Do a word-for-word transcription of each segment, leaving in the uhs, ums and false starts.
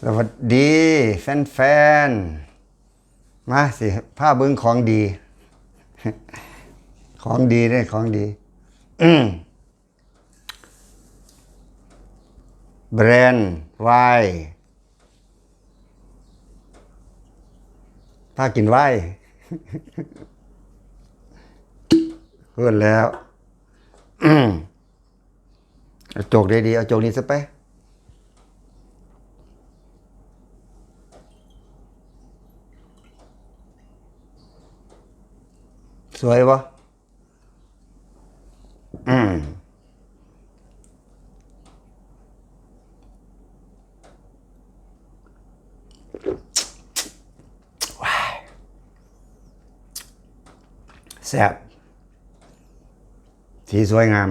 สวัสดีแฟนๆ มาสิ พาเบิ่งของดี ของดีเนี่ยของดี แบรนด์ไวน์ พากินไวน์ เพื่อนแล้ว เอาโจกดีๆ เอาโจกนี้ซะไป สวยปะ อืม แซ่บ สีสวยงาม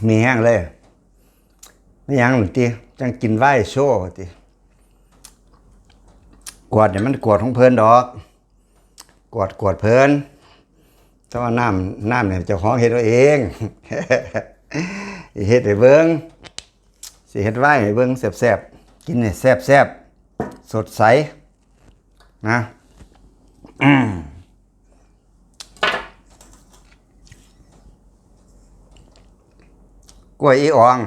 มีแห้งเลย ไม่ยังหรอกติ จังกินไวน์โชว์ติ กวดเนี่ยมันกวดของเพิ่นดอก กวดกวดเพิ่น แต่ว่าน้ำน้ำเนี่ยเจ้าของเฮ็ดเอาเอง เฮ็ดให้เบิ่ง สิเฮ็ดไวน์ให้เบิ่งแซ่บๆ กินเนี่ยแซ่บๆ สดใส นะ อืม กล้วยอีออง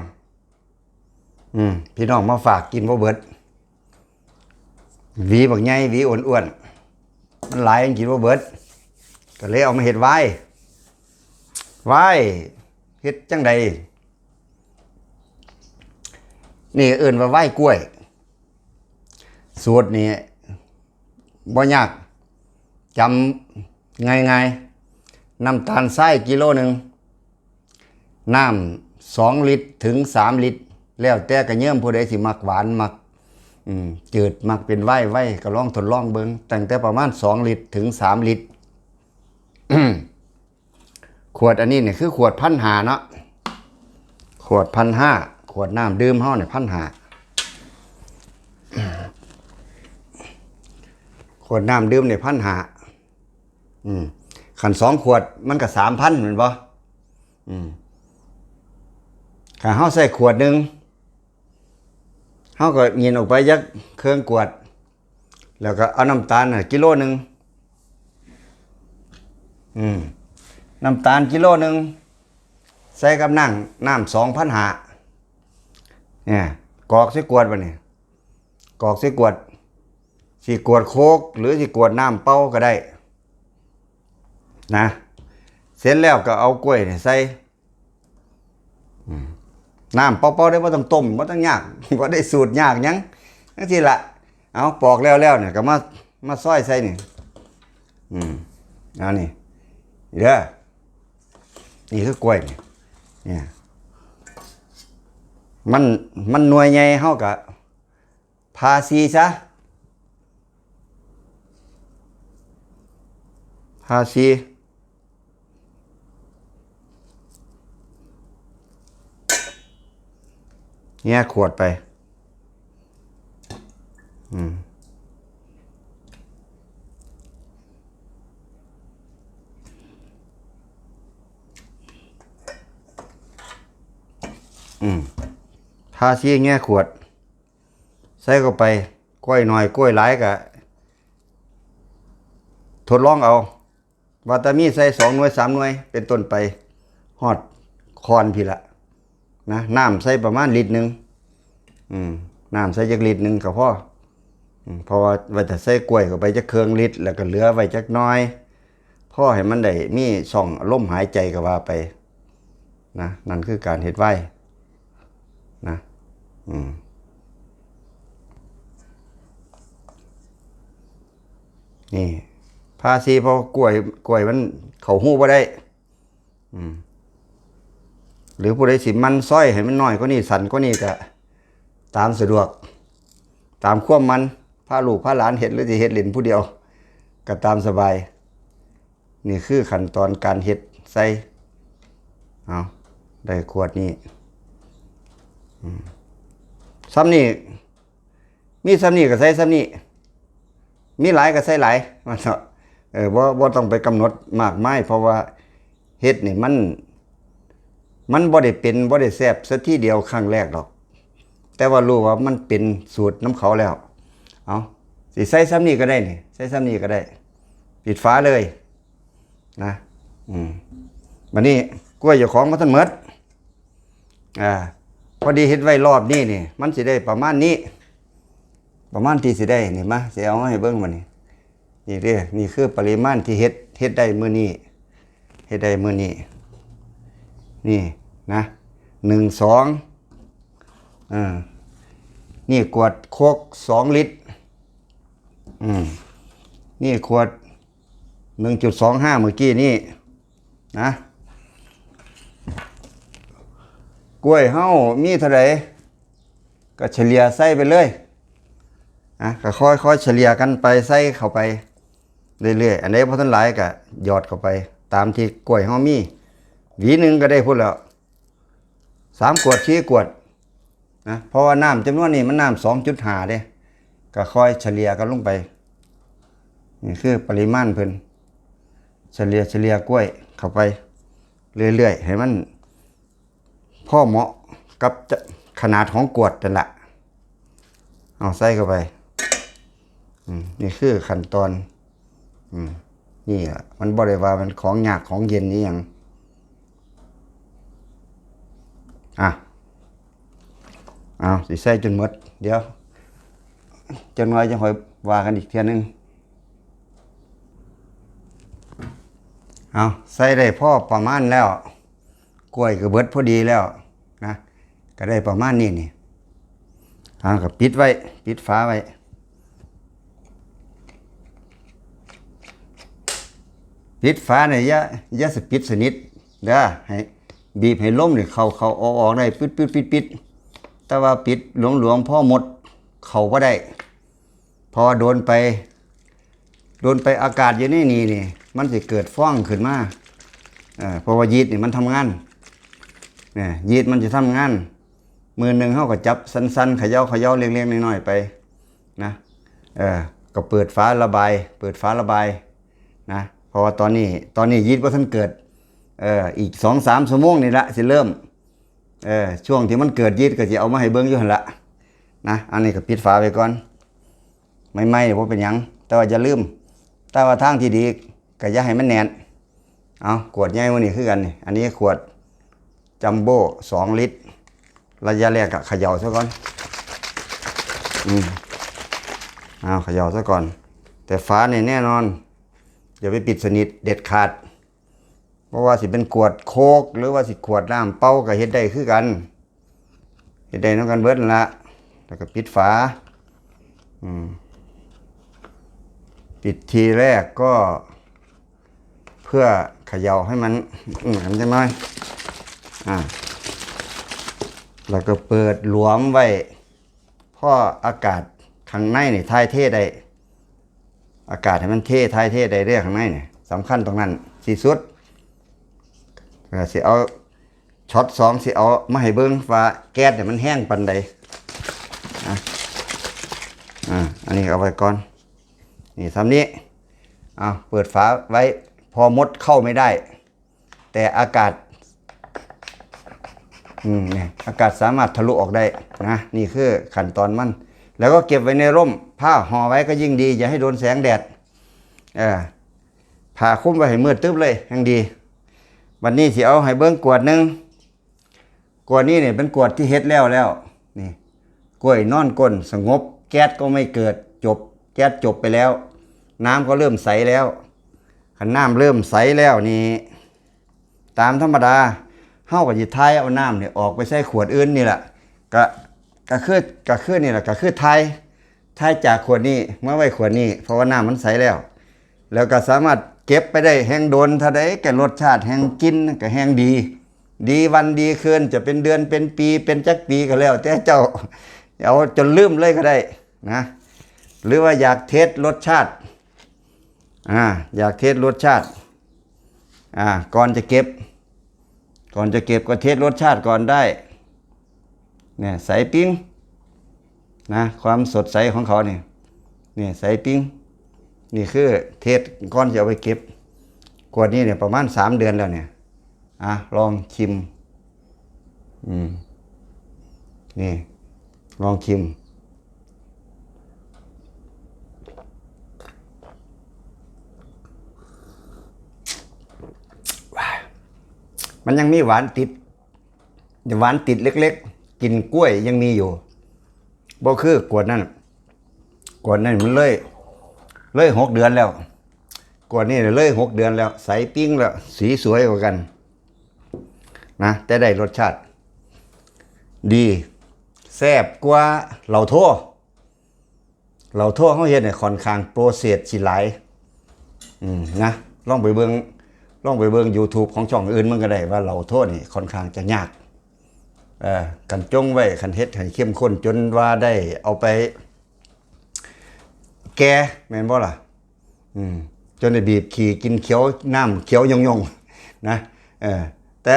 อืม พี่น้องมาฝากกินบ่เบิด หวีบักใหญ่ หวีอ้วนๆ มันหลาย มันกินบ่เบิด ก็เลยเอามาเฮ็ดไวน์ ไวน์ เฮ็ดจั่งใด นี่เอิ้นว่าไวน์กล้วย สูตรนี่บ่ยาก จำง่ายๆ น้ำตาลทรายกิโลหนึ่ง น้ำสองลิตรถึงสามลิตร แล้วแต่กระเยิ่มผู้ใดสิมักหวาน มัก อืม จืด มักเป็นไวน์ ไวน์ ก็ลองทดลองเบิ่ง ตั้งแต่ประมาณสองลิตรถึงสามลิตร ขวดอันนี้เนี่ยคือขวดพันห้าเนาะ ขวดพันห้า ขวดน้ำดื่มเฮาเนี่ยพันห้า ขวดน้ำดื่มเนี่ยพันห้า อืม คันสองขวดมันก็สามพัน แม่นบ่ อืม คันเฮาใส่ขวดหนึ่ง เฮาก็หยินออกไปจักเครื่องกวด แล้วก็เอาน้ำตาลน่ะกิโลหนึ่ง อืม น้ำตาลกิโลหนึ่ง ใส่กับน้ำ น้ำสองพันห้า เนี่ย กรอกใส่ขวดบัดนี้ กรอกใส่ขวด สิขวดโค้ก หรือสิขวดน้ำเปล่าก็ได้ นะ เสร็จแล้วก็เอากล้วยเนี่ยใส่ อืม น้ำเปล่าๆ ได้ บ่ต้องต้ม บ่ต้องยาก บ่ได้สูตรยากหยัง จั่งซี้ล่ะ เอาปอกแล้วๆ เนี่ยก็มา มาซอยใส่นี่ อืม เอานี่ เด้อ นี่คือกล้วยนี่ เนี่ย มัน มันหน่วยใหญ่ เฮาก็ผ่าสี่ซะ ผ่าสี่ แง่ขวดไป อืม อืม ผ่าสี่แง่ขวด ใส่เข้าไป กล้วยน้อย กล้วยหลายก็ทดลองเอา ว่าแต่มีใส่สองหน่วย สามหน่วย เป็นต้นไป ฮอดคอนพี้ละ นะ น้ำใส่ประมาณลิตรหนึ่ง อืม น้ำใส่จักลิตรหนึ่งก็พอ อืม เพราะว่าไว้ถ้าใส่กล้วยเข้าไปจักเครื่องลิตร แล้วก็เหลือไว้จักหน่อย พอให้มันได้มีช่องลมหายใจก็ว่าไป นะ นั่นคือการเฮ็ดไวน์ นะ อืม นี่ ผ่าสี่ เพราะกล้วย กล้วยมันเข้าหูบ่ได้ อืม หรือผู้ใดสิมันซอยให้มันน้อยกว่านี้ สั้นกว่านี้ก็ตามสะดวก ตามความมัน พาลูกพาหลานเฮ็ด หรือสิเฮ็ดเล่นผู้เดียว ก็ตามสบาย นี่คือขั้นตอนการเฮ็ดใส่ เอา ได้ขวดนี้ อืม ส่ำนี้ มีส่ำนี้ก็ใส่ส่ำนี้ มีหลายก็ใส่หลาย มันเถาะเออบ่บ่ต้องไปกำหนดมากมาย เพราะว่าเฮ็ดนี่มัน มันบ่ได้เป็นบ่ได้แซ่บซะทีเดียวครั้งแรกดอก แต่ว่ารู้ว่ามันเป็นสูตรนำเขาแล้ว เอาสิใส่ส่ำนี้ก็ได้นี่ ใส่ส่ำนี้ก็ได้ ปิดฝาเลยนะ อืม บัดนี้กล้วยเจ้าของบ่ทันหมด อ่า พอดีเฮ็ดไว้รอบนี้นี่ มันสิได้ประมาณนี้ ประมาณที่สิได้นี่ มา สิเอามาให้เบิ่งบัดนี้ นี่เด้ นี่คือปริมาณที่เฮ็ด เฮ็ดได้มื้อนี้ เฮ็ดได้มื้อนี้ นี่นะ หนึ่ง สอง อ่า นี่ขวดโค้ก สอง ลิตร อืม นี่ขวด หนึ่งจุดสองห้า เมื่อกี้นี่นะ กล้วยเฮามีเท่าใดก็เฉลี่ยใส่ไปเลยนะ ก็ค่อยๆเฉลี่ยกันไป ใส่เข้าไปเรื่อยๆ อันใดบ่ทันหลายก็หยอดเข้าไป ตามที่กล้วยเฮามี หวีหนึ่งก็ได้พุ้นแล้ว สามขวด สี่ขวดนะ เพราะว่าน้ำจำนวนนี้มันน้ำ สองจุดห้า เด้ ก็ค่อยเฉลี่ยกันลงไป นี่คือปริมาณเพิ่น เฉลี่ย เฉลี่ยกล้วยเข้าไปเรื่อยๆ ให้มันพอเหมาะกับจะ ขนาดของขวดนั่นละ เอาใส่เข้าไป อืม นี่คือขั้นตอน อืม นี่ล่ะ มันบ่ได้ว่ามันของยากของเย็นนี่หยัง อ่ะ เอาสิใส่จนหมด เดี๋ยวจักหน่อยจั่งค่อยว่ากันอีกเทื่อนึง เอาใส่ได้พอประมาณแล้ว กล้วยก็เบิดพอดีแล้วนะ ก็ได้ประมาณนี้นี่ เอาก็ปิดไว้ ปิดฝาไว้ ปิดฝาเนี่ยอย่า อย่าสิปิดสนิทเด้อ ให้บีบให้ลมนี่เข้าเข้าออกออกได้ ปิดปิดปิดปิด แต่ว่าปิดหลวมๆ พอหมดเข้าบ่ได้ เพราะว่าโดนไป โดนไปอากาศอยู่ในนี่นี่ มันสิเกิดฟองขึ้นมา เออ เพราะว่ายีสต์นี่มันทำงาน เนี่ย ยีสต์มันจะทำงาน มือหนึ่งเฮาก็จับสั้นๆ เขย่าเขย่าเล็กๆ น้อยๆ ไปนะ เออ ก็เปิดฝาระบาย เปิดฝาระบายนะ เพราะว่าตอนนี้ ตอนนี้ยีสต์บ่ทันเกิด เออ อีกสองสามชั่วโมงนี่ละสิเริ่ม เออ ช่วงที่มันเกิดยีสต์ก็สิเอามาให้เบิ่งอยู่หั่นละนะ อันนี้ก็ปิดฝาไว้ก่อน ใหม่ๆ เนี่ยบ่เป็นหยัง แต่ว่าอย่าลืม แต่ว่าทางที่ดีก็อย่าให้มันแน่น เอาขวดใหญ่มื้อนี้คือกันนี่ อันนี้ขวดจัมโบ้ สอง ลิตร ระยะแรกก็เขย่าซะก่อน อืม เอาเขย่าซะก่อน แต่ฝาเนี่ยแน่นอน อย่าไปปิดสนิทเด็ดขาด เพราะว่าสิเป็นขวดโค้ก หรือว่าสิขวดน้ำเปล่าก็เฮ็ดได้คือกัน เฮ็ดได้นำกันเบิดนั่นละ แล้วก็ปิดฝา อืม ปิดทีแรกก็ เพื่อเขย่าให้มัน อืม จักหน่อย อ่า แล้วก็เปิดหลวมไว้ พออากาศข้างในนี่ถ่ายเทได้ อากาศให้มันเท ถ่ายเทได้เด้อข้างในนี่ สำคัญตรงนั้นที่สุด เออ สิเอา ช็อตสอง สิเอามาให้เบิ่งว่าแก๊สเนี่ยมันแฮงปานใดนะ อ่า อันนี้เอาไว้ก่อน นี่ ส่ำนี้ เอา เปิดฝาไว้ พอมดเข้าไม่ได้ แต่อากาศ อืม เนี่ย อากาศสามารถทะลุออกได้นะ นี่คือขั้นตอนมัน แล้วก็เก็บไว้ในร่ม ผ้าห่อไว้ก็ยิ่งดี อย่าให้โดนแสงแดด เออ ผ้าคลุมไว้ให้มืดตึ๊บเลย ยังดี บัดนี้สิเอาให้เบิ่งขวดหนึ่ง ขวดนี้เนี่ยเป็นขวดที่เฮ็ดแล้วแล้ว นี่ กล้วยนอนก้นสงบ แก๊สก็ไม่เกิด จบ แก๊สจบไปแล้ว น้ำก็เริ่มใสแล้ว คันน้ำเริ่มใสแล้วนี่ ตามธรรมดา เฮาก็สิถ่ายเอาน้ำเนี่ยออกไปใส่ขวดอื่นนี่แหละ ก็ ก็คือ ก็คือนี่แหละ ก็คือถ่าย ถ่ายจากขวดนี้มาไว้ขวดนี้ เพราะว่าน้ำมันใสแล้ว แล้วก็สามารถเก็บไปได้แฮงโดนเท่าใด แก่รสชาติแฮงกินก็แฮงดี ดีวันดีคืน จะเป็นเดือนเป็นปี เป็นจักปีก็แล้ว แต่เจ้า เอาจนลืมเลยก็ได้นะ หรือว่าอยากเทสรสชาติ อ่า อยากเทสรสชาติ อ่า ก่อนจะเก็บ ก่อนจะเก็บก็เทสรสชาติก่อนได้ เนี่ย ใสปิ๊งนะ ความสดใสของเขาเนี่ย เนี่ย ใสปิ๊ง นี่คือเทสก่อนจะเอาไปเก็บ ขวดนี้เนี่ยประมาณสามเดือนแล้วเนี่ย อ่ะ ลองชิม อืม นี่ ลองชิม มันยังมีหวานติด หวานติดเล็กๆ กลิ่นกล้วยยังมีอยู่ บ่คือขวดนั่น ขวดนั่นมันเลย เลยหกเดือนแล้ว ขวดนี้เลยหกเดือนแล้ว ใสปิ๊งแล้ว สีสวยกว่ากัน นะ แต่ได้รสชาติ ดี แซ่บกว่าเหล้าโท เหล้าโทเฮาเฮ็ดเนี่ยค่อนข้างโปรเซสสิหลาย อืม นะ ลองไปเบิ่ง ลองไปเบิ่ง YouTube ของช่องอื่นมันก็ได้ ว่าเหล้าโทนี่ค่อนข้างจะยาก เอ่อ คันจงไว้ คันเฮ็ดให้เข้มข้นจนว่าได้เอาไปแก่ แม่นบ่ล่ะ อืม จนได้บีบขี้กินเขียว น้ำเขียวหย่องๆ นะ เออ แต่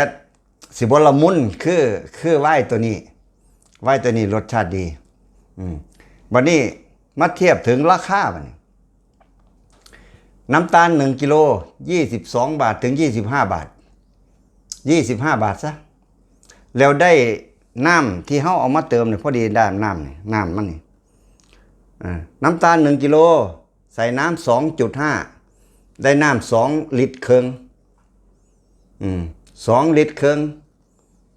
สิบ่ละมุนคือ คือไวน์ตัวนี้ ไวน์ตัวนี้รสชาติดี อืม บัดนี้มาเทียบถึงราคาบัดนี้ น้ำตาลหนึ่งกิโล ยี่สิบสองบาทถึงยี่สิบห้าบาท ยี่สิบห้าบาทซะ แล้วได้น้ำที่เฮาเอามาเติมเนี่ย พอดีได้น้ำนี่ น้ำมันนี่ อ่า น้ำตาลหนึ่งกิโล ใส่น้ำสองจุดห้า ได้น้ำสองลิตรครึ่ง อืม สองลิตรครึ่ง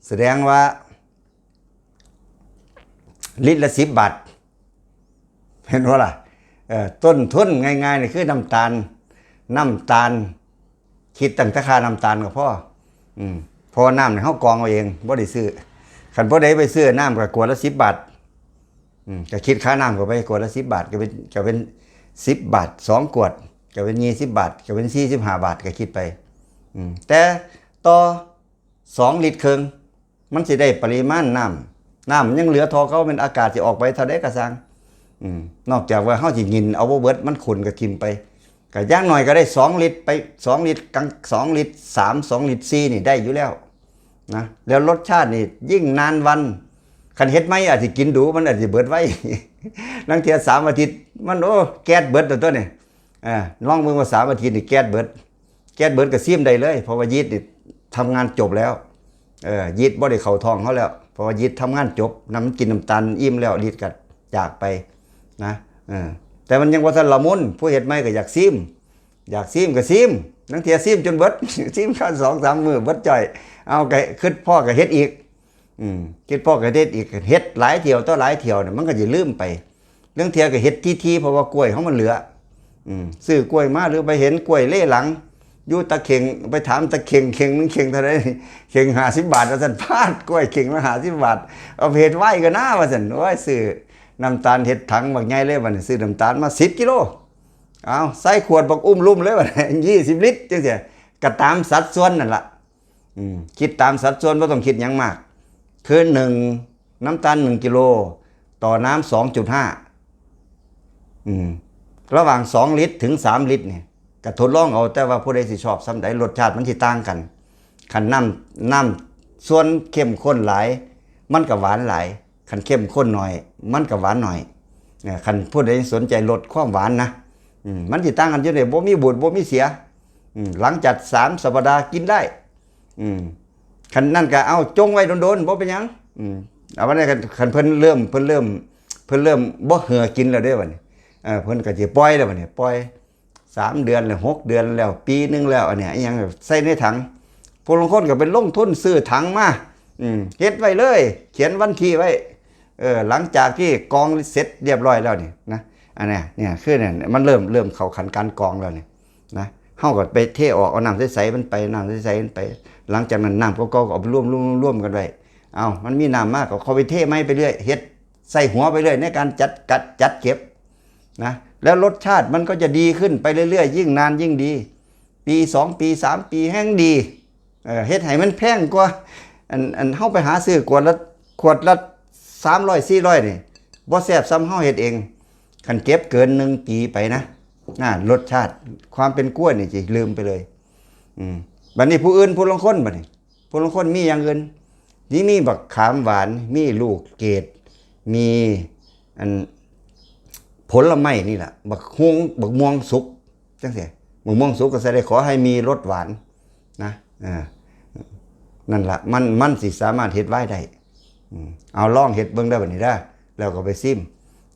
แสดงว่า ลิตรละสิบบาท เห็นบ่ล่ะ เอ่อ ต้นทุนง่ายๆนี่คือน้ำตาล น้ำตาล คิดตั้งแต่ค่าน้ำตาลก็พอ อืม เพราะว่าน้ำนี่เฮากรองเอาเอง บ่ได้ซื้อ คันผู้ใดไปซื้อน้ำก็ขวดละสิบบาท อืม ก็คิดค่าน้ำเข้าไป ขวดละสิบบาท ก็เป็น ก็เป็นสิบบาท สองขวด ก็เป็นยี่สิบบาท ก็เป็นสี่สิบห้าบาท ก็คิดไป อืม แต่ต่อสองลิตรครึ่ง มันสิได้ปริมาณน้ำ น้ำมันยังเหลือเท่าเก่า แม่นอากาศสิออกไปเท่าใดก็ซ่าง อืม นอกจากว่าเฮาสิหยินเอาบ่เบิด มันขุ่นก็ถิ่มไป ก็อย่างน้อยก็ได้สองลิตรไป สองลิตรกลาง สองลิตรสาม สองลิตรสี่นี่ได้อยู่แล้ว นะ แล้วรสชาตินี่ยิ่งนานวัน คันเฮ็ดใหม่อาจสิกินดู๋ มันอาจสิเบิดไว ลางเทื่อสามอาทิตย์ มัน โอ้ แก๊สเบิดแล้วตัวนี่ อ่า ลองเบิ่งว่าสามอาทิตย์นี่แก๊สเบิด แก๊สเบิดก็ซิมได้เลย เพราะว่ายีสต์นี่ทำงานจบแล้ว เออ ยีสต์บ่ได้เข้าท้องเฮาแล้ว เพราะว่ายีสต์ทำงานจบ น้ำมันกินน้ำตาลอิ่มแล้ว ยีสต์ก็จากไป นะ เออ แต่มันยังบ่ทันละมุน ผู้เฮ็ดใหม่ก็อยากซิม อยากซิมก็ซิม ลางเทื่อซิมจนเบิด ซิมแค่สองสามมื้อเบิดจ้อย เอาก็คิดพอก็เฮ็ดอีก อืม คิดพอก็เฮ็ดอีก เฮ็ดหลายเที่ยวต่อหลายเที่ยวเนี่ย มันก็สิลืมไป ลางเทื่อก็เฮ็ดทีๆ เพราะว่ากล้วยเฮามันเหลือ อืม ซื้อกล้วยมา หรือไปเห็นกล้วยเลหลัง อยู่ตะเข่ง ไปถามตะเข่ง เข่งหนึ่งเข่งเท่าใด เข่งห้าสิบบาท ว่าซั่น ป๊าด กล้วยเข่งละห้าสิบบาท เอาไปเฮ็ดไวน์ก็น่า ว่าซั่น โอ้ย ซื้อน้ำตาลเฮ็ดถังบักใหญ่เลย บัดนี้ซื้อน้ำตาลมาสิบกิโล เอาใส่ขวดบักอุ้มลุ่มเลย บัดนี้ ยี่สิบลิตรจังซี้ ก็ตามสัดส่วนนั่นล่ะ อืม คิดตามสัดส่วน บ่ต้องคิดหยังมาก คือหนึ่ง น้ำตาลหนึ่งกิโล ต่อน้ำสองจุดห้า อืม ระหว่างสองลิตรถึงสามลิตรเนี่ย ก็ทดลองเอา แต่ว่าผู้ใดสิชอบส่ำใด รสชาติมันสิต่างกัน คันน้ำ น้ำส่วนเข้มข้นหลาย มันก็หวานหลาย คันเข้มข้นหน่อย มันก็หวานหน่อย เอ่อ คันผู้ใดสนใจลดความหวานนะ อืม มันสิต่างกันอยู่เด้ บ่มีบูด บ่มีเสีย อืม หลังจากสามสัปดาห์กินได้ อืม คันนั่นก็เอาจงไว้โดนๆ บ่เป็นหยัง อืม เอาไว้ในคัน คันเพิ่นเริ่ม เพิ่นเริ่ม เพิ่นเริ่มบ่เหือกินแล้วเด้บัดนี้ เออ เพิ่นก็สิปล่อยแล้วบัดนี้ ปล่อยสามเดือนแล้ว หกเดือนแล้ว ปีหนึ่งแล้ว อันเนี้ย อิหยังใส่ในถัง ผู้ลางคนก็เป็นลงทุนซื้อถังมา อืม เฮ็ดไว้เลย เขียนวันที่ไว้ เออ หลังจากที่กรองเสร็จเรียบร้อยแล้วนี่นะ อันเนี้ย เนี่ย คือเนี่ย มันเริ่ม เริ่มเข้าขั้นการกรองแล้วนี่นะ เฮาก็ไปเทออก เอาน้ำใสๆมันไป น้ำใสๆมันไป หลังจากนั้นน้ำเก่าๆก็เอาไปรวมๆๆๆกันไว้ เอา มันมีน้ำมากก็เข้าไปเทใหม่ไปเรื่อย เฮ็ดใส่หัวไปเรื่อย ในการจัด กัด จัดเก็บนะ แล้วรสชาติมันก็จะดีขึ้นไปเรื่อยๆ ยิ่งนานยิ่งดี ปีสองปีสามปีแฮ่งดี เอ่อ เฮ็ดให้มันแพงกว่า อัน อันเฮาไปหาซื้อขวดละ ขวดละสามร้อยสี่ร้อยนี่ บ่แซ่บส่ำเฮาเฮ็ดเอง คันเก็บเกินหนึ่งปีไปนะ น่ะ รสชาติความเป็นกล้วยนี่สิลืมไปเลย อืม บัดนี้ผู้อื่น ผู้ลางคนบัดนี้ ผู้ลางคนมีอย่างอื่น นี่มีบักขามหวาน มีลูกเกด มีอันผ ผลไม้นี่แหละ บักฮวงบักม่วงสุกจังซี่ บักม่วงสุกก็ใส่ได้ ขอให้มีรสหวานนะ เออ นั่นละ มันมันสิสามารถเฮ็ดไวน์ได้ อืม เอาลองเฮ็ดเบิ่งได้บัดนี้เด้อ แล้วก็ไปซิม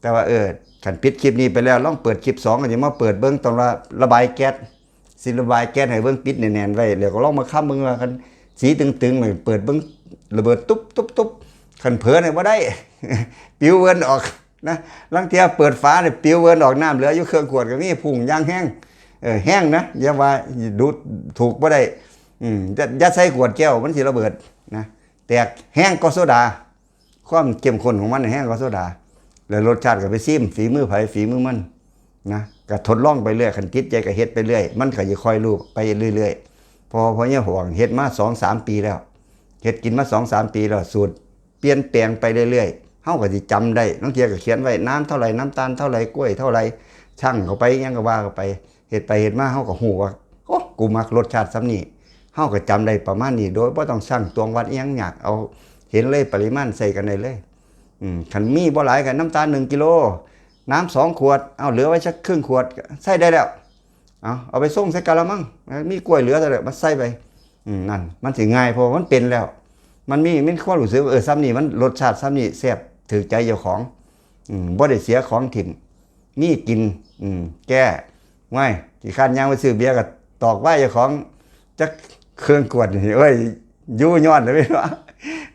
แต่ว่าเออ คันปิดคลิปนี้ไปแล้ว ลองเปิดคลิปสอง ก็สิมาเปิดเบิ่งตอนว่าระบายแก๊ส สิระบายแก๊สให้เบิ่ง ปิดแน่นๆไว้ แล้วก็ลองมาค้ำเบิ่งว่าคันสีตึงๆนี่เปิดเบิ่ง ระเบิดตุ๊บตุ๊บตุ๊บ คันเผลอนี่บ่ได้ ปิวเวินออกนะ ลางเทื่อเปิดฝานี่ปิวเวินออก น้ำเหลืออยู่เครื่องขวดก็มี พุ่งอย่างแฮง เออ แฮงนะ อย่าว่าดูถูกบ่ได้ อืม อย่าอย่าใส่ขวดแก้ว มันสิระเบิดนะ แตกแฮงกว่าโซดา ความเข้มข้นของมันแฮงกว่าโซดา แล้วรสชาติก็ไปซิม ฝีมือไผฝีมือมันนะ ก็ทดลองไปเรื่อย คันติดใจก็เฮ็ดไปเรื่อย มันก็สิค่อยรู้ไปเรื่อยๆ เพราะว่าพ่อใหญ่หวงเฮ็ดมาสองสามปีแล้ว เฮ็ดกินมาสองสามปีแล้ว สูตรเปลี่ยนแปลงไปเรื่อยๆ เฮาก็สิจำได้ ลางเทื่อก็เขียนไว้ น้ำเท่าไหร่ น้ำตาลเท่าไหร่ กล้วยเท่าไหร่ ชั่งเข้าไป หยังก็ว่าเข้าไป เฮ็ดไปเฮ็ดมา เฮาก็ฮู้ว่า โอ้ กูมักรสชาติส่ำนี้ เฮาก็จำได้ประมาณนี้ โดยบ่ต้องชั่งตวงวัดอิหยังยาก เอาเห็นเลย ปริมาณใส่กันได้เลย อืม คันมีบ่หลายก็น้ำตาลหนึ่งกิโล น้ำสองขวด เอาเหลือไว้สักครึ่งขวด ใส่ได้แล้ว เอา เอาไปส่งใส่กะละมัง มีกล้วยเหลือเท่าใดมาใส่ไป อืม นั่น มันสิง่าย เพราะว่ามันเป็นแล้ว มันมี มันความรู้สึกว่า เออ ส่ำนี้มันรสชาติส่ำนี้แซ่บ ถูกใจเจ้าของ อืม บ่ได้เสียของถิ่ม มีกิน อืม แก้ ไว้ ขี้คร้านย่างไปซื้อเบียร์ก็ตอกไว้เจ้าของ จักเครื่องขวดนี่ เอ้ย อยู่ย้อนเลยเนาะ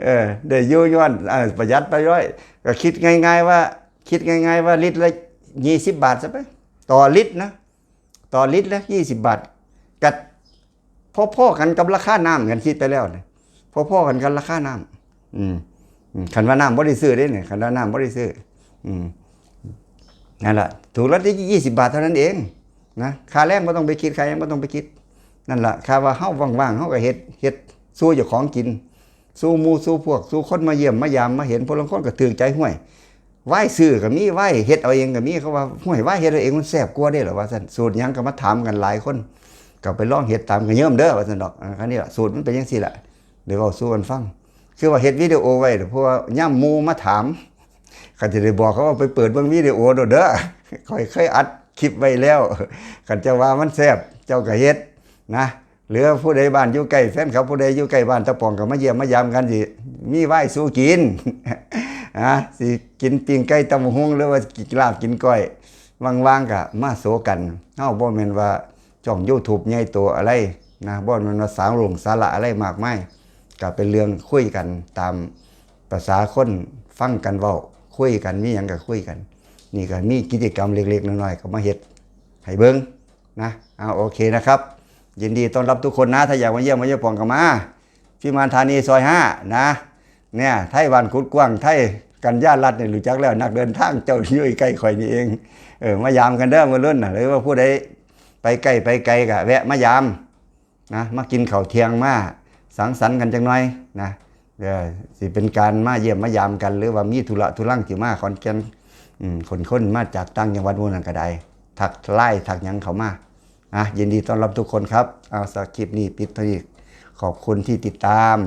เออ ได้อยู่ย้อน เออ ประหยัดไปร้อย ก็คิดง่ายๆว่า คิดง่ายๆว่าลิตรละยี่สิบบาทซะไป ต่อลิตรนะ ต่อลิตรละยี่สิบบาท ก็พอๆกันกับราคาน้ำ กันคิดไปแล้วนะ พอๆกันกับราคาน้ำ อืม อืม คันว่าน้ำบ่ได้ซื้อเด้เนี่ย คันว่าน้ำบ่ได้ซื้อ อืม นั่นล่ะ ถูกละยี่สิบบาทเท่านั้นเองนะ ค่าแรงบ่ต้องไปคิด ค่าหยังบ่ต้องไปคิด นั่นล่ะ ค่าว่าเฮาว่างๆ เฮาก็เฮ็ด เฮ็ดสู่เจ้าของกิน สู่หมู่สู่พวก สู่คนมาเยี่ยมมายามมาเห็น ผู้ลางคนก็ถูกใจ ห้วย ไวน์ซื้อก็มี ไวน์เฮ็ดเอาเองก็มี เขาว่า ห้วย ไวน์เฮ็ดเอาเองมันแซ่บกว่าเด้ล่ะ ว่าซั่น สูตรหยังก็มาถามกันหลายคน ก็ไปลองเฮ็ดตาม ก็เยิ่มเด้อ ว่าซั่นดอก อ่า คันนี้ล่ะ สูตรมันเป็นจังซี่ล่ะ เดี๋ยวเว้าสู่กันฟัง คือว่าเฮ็ดวิดีโอไว้ เพราะว่ายามหมู่มาถาม ก็สิได้บอกเขาว่าไปเปิดเบิ่งวิดีโอโดดเด้อ ข้อยเคยอัดคลิปไว้แล้ว คันเจ้าว่ามันแซ่บ เจ้าก็เฮ็ดนะ หรือผู้ใดบ้านอยู่ใกล้ แฟนคลับผู้ใดอยู่ใกล้บ้านตะปองก็มาเยี่ยมมายามกัน สิมีไวน์สู่กิน นะ สิกินปิ้งไก่ตำบักหุ่ง หรือว่ากินลาบกินก้อย ว่างๆก็มาโซกัน เฮาบ่แม่นว่าช่อง YouTube ใหญ่โตอะไรนะ บ่แม่นว่าสร้างโรงสาระอะไรมากมาย ก็เป็นเรื่องคุยกันตามภาษาคนฟังกันเว้า คุยกัน มีหยังก็คุยกัน นี่ก็มีกิจกรรมเล็กๆน้อยๆก็มาเฮ็ดให้เบิ่งนะ เอา โอเคนะครับ ยินดีต้อนรับทุกคนนะ ถ้าอยากมาเยี่ยมมาเยี่ยมปองก็มา พิมานธานีซอยห้านะ เนี่ย ไทบ้านกุดกว้าง ไทกัญญารัตน์เนี่ยรู้จักแล้ว นักเดินทางเจ้าอยู่ใกล้ข่อยนี่เอง เออ มายามกันเด้อมื้อรุ่นน่ะ หรือว่าผู้ใดไปใกล้ไปไกลก็แวะมายามนะ มากินข้าวเที่ยง มาสังสรรค์กันจักหน่อยนะ เออ สิเป็นการมาเยี่ยมมายามกัน หรือว่ามีธุระธุรังสิมาขอนแก่น อืม คนคนมาจากต่างจังหวัดหมู่นั้นก็ได้ ทักไลน์ทักหยังเข้ามา อ่ะ ยินดีต้อนรับทุกคนครับ เอา สำหรับคลิปนี้ปิดเท่านี้ ขอบคุณที่ติดตาม